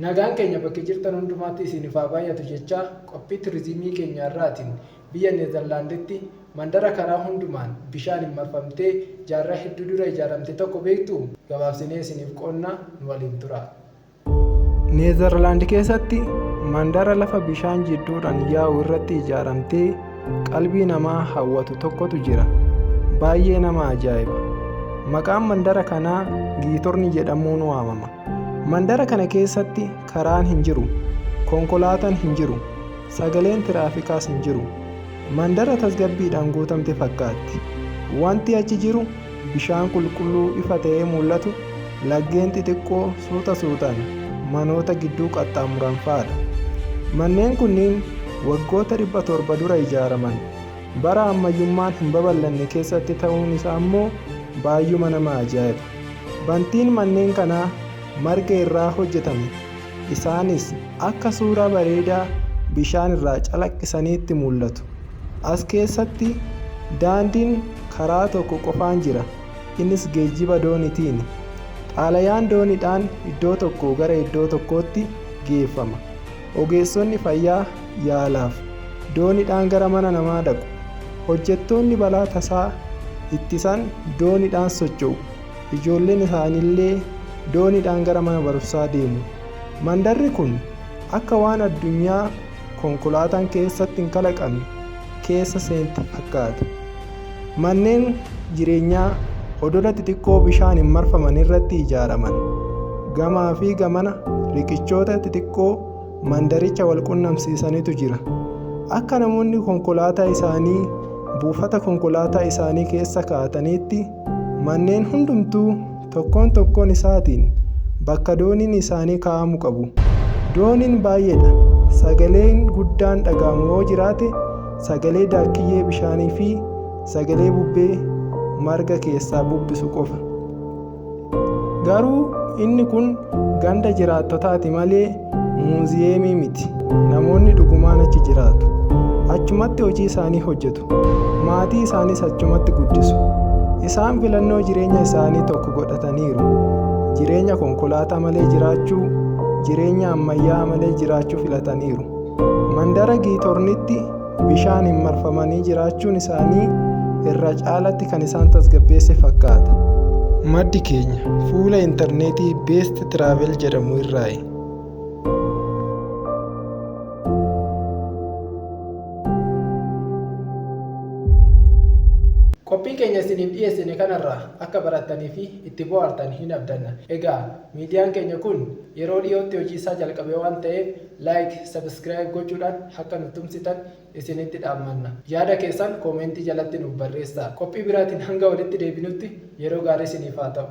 Nagaan keenya bakka jirtan hundumaatti isiniif haa baay'atu jechaa, qophii turizimii keenya irraatiin biyya Neezerlaanditti mandara karaa hundumaan bishaaniin marfamtee jaarraa hedduu dura ijaaramte tokko beektuu? Gabaabsinee isiniif qoodna, nu waliin turaa. Neezerlaand keessatti mandara lafa bishaan jidduudhaan yaa'u irratti ijaaramtee qalbii namaa hawwatu tokkotu jira. Baay'ee nama ajaa'iba! Maqaan mandara kanaa Giitorni jedhamuun waamama. Mandara kana keessatti karaan hin jiru, konkolaataan hin jiru, sagaleen tiraafikaas hin jiru. Mandara tasgabbiidhaan guutamte fakkaatti. Wanti achi jiru bishaan qulqulluu ifa ta'ee mul'atu, laggeen xixiqqoo suuta suutaan manoota gidduu qaxxaamuran fa'aadha. Manneen kunniin waggoota 700 dura ijaaraman. Bara ammayyummaan hin babal'anne keessatti ta'uun isaa immoo baay'uma nama ajaa'iba. Bantiin manneen kanaa marga irraa hojjetame. Isaanis akka suuraa bareedaa bishaan irraa calaqqisaniitti mul'atu. As keessatti daandiin karaa tokko qofaan jira. Innis geejjiba dooniitiini. Xaalayaan dooniidhaan iddoo tokkoo gara iddoo tokkootti geeffama. Ogeessonni fayyaa yaalaaf dooniidhaan gara mana namaa dhaqu. Hojjettoonni balaa tasaa ittisan dooniidhaan socho'u. Ijoolleen isaaniillee dooniidhaan gara mana barumsaa deemu. Mandarri kun akka waan addunyaa konkolaataan keessatti hin kalaqamne keessa seente fakkaata. Manneen jireenyaa odola xixiqqoo bishaaniin marfaman irratti ijaaraman. Gamaa fi gamana riqichoota xixiqqoo mandaricha wal qunnamsiisanitu jira. Akka namoonni konkolaataa isaanii buufata konkolaataa isaanii keessa kaa'ataniitti manneen hundumtuu tokkoon tokkoon isaatiin bakka dooniin isaanii kaa'amu qabu. Dooniin baay'eedha. Sagaleen guddaan dhaga'amu yoo jiraate sagalee daakkiyyee bishaanii fi sagalee bubbee marga keessaa bubbisu qofa. Garuu inni kun ganda jiraattotaati malee muuziyeemii miti. Namoonni dhugumaan achi jiraatu. Achumatti hojii isaanii hojjetu. Maatii isaaniis achumatti guddisu. Isaan filannoo jireenya isaanii tokko godhataniiru. Jireenya konkolaataa malee jiraachuu, jireenya ammayyaa malee jiraachuu filataniiru. Mandara Giitornitti bishaaniin marfamanii jiraachuun isaanii irra caalatti kan isaan tasgabbeesse fakkaata. Maddi keenya fuula intarneetii Best Travel jedhamu irraayi. Qophii keenya isiniif dhiyeessine kanarraa akka barattanii fi itti bohaartan hin abdanna. Egaa miidiyaan keenya kun yeroo dhiyootti hojii isaa jalqabe waan ta'eef like, subscribe gochuudhaan akka nu tumsitan isinitti dhaammanna. Yaada keessan koomentii jalatti nuuf barreessaa. Qophii biraatiin hanga walitti deebinutti yeroo gaarii isiniif haa ta'u.